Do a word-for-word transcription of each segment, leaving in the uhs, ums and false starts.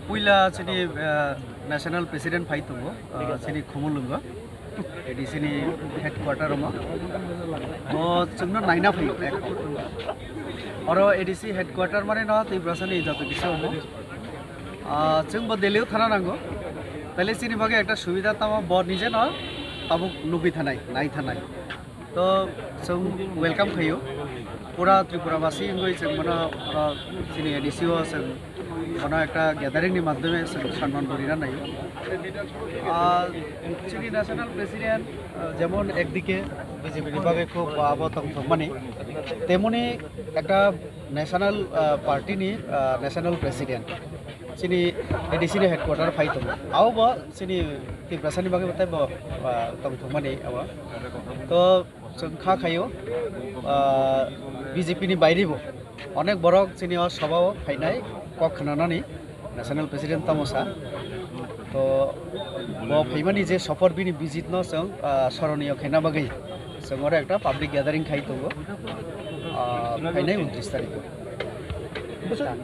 Puila chini, ah, national president phai tongo, ah, chini Khumulwngo, A D C ni headquarter omo. Bo chwngno naina phaio. Oro A D C headquarter mane no Tiprasani joto kisi omo. Ah, chwng bo Delhi o thana nango. Taile chini bagwi ekta subida tamo bo nije no tabuk nugwi thanai, nai thanai. To chwng welcome khaio. Pura Tripura basi wngwi chwng bono, ah, chini A D C o chwng bono ekta gathering ni madhyome chwng sanman bo rina naio. Ah, chini national president, ah, jemon ekdike B J P ni bagwi khub, ah, abo tongthokmani, temoni ekta national, ah, party ni, ah, national president chini A D C ni headquarter phai tongo. Abo bo chini Tiprasani bagwi tei bo, ah, tongthokmani abo. To chwng kha khaio, ah, B J P ni bairibo onek borok chini o sobao phainai kok khnanani national president tamo sa. To bo phaimani je sophor bini visit no chwng, ah, soroniyo khaina bagwi chwng oro ekta public gathering khai tongo, ah, phainai untris tarikh o.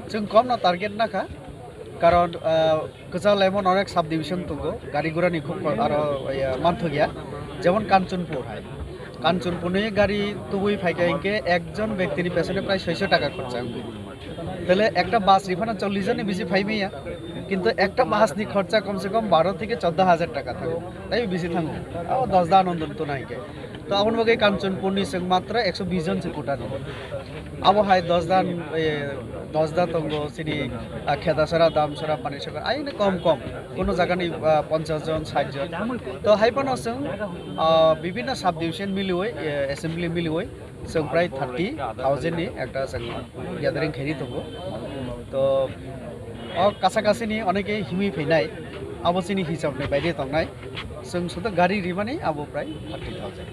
Chwng kom no target nakha, karon, ah, kwchal lemon onek sub division tongo, gari gura ni khub ko-, aro, ya, manthok ya, jemon Kanchanpur hai. Kanchanpur ni gari tubui phaikha hinkhe ekjon bektini pesone prai soiso taka khorcha wngwi. Tale ekta bus riphano chollish jonni bisi phai maya, kintu ekta bus ni khorcha kom se kom baro theke choddo hajar taka thango, tai bisi thango. O dos da Anandantona hinkhe. To aboni bagwi Kanchanpur ni chwng matra ekso bish jon se kota ni. Abo hai dos da, eh, dos da tongo chini, ah, Khedasara, Damsara, Panisara, aini kom kom. Kono jaga ni, ah, ponchash jon, sait jon. To hai phano chwng, ah, bibhinno sub division miliwi, eh, assembly miliwi chwng prai thirty thousand ni ekta chwng gathering khairi tongo. To o kasa kasi ni oneke himwi phainai, abo chini hisab ni baide tongnai. Chwng sudo gari rimani abo prai thirty thousand.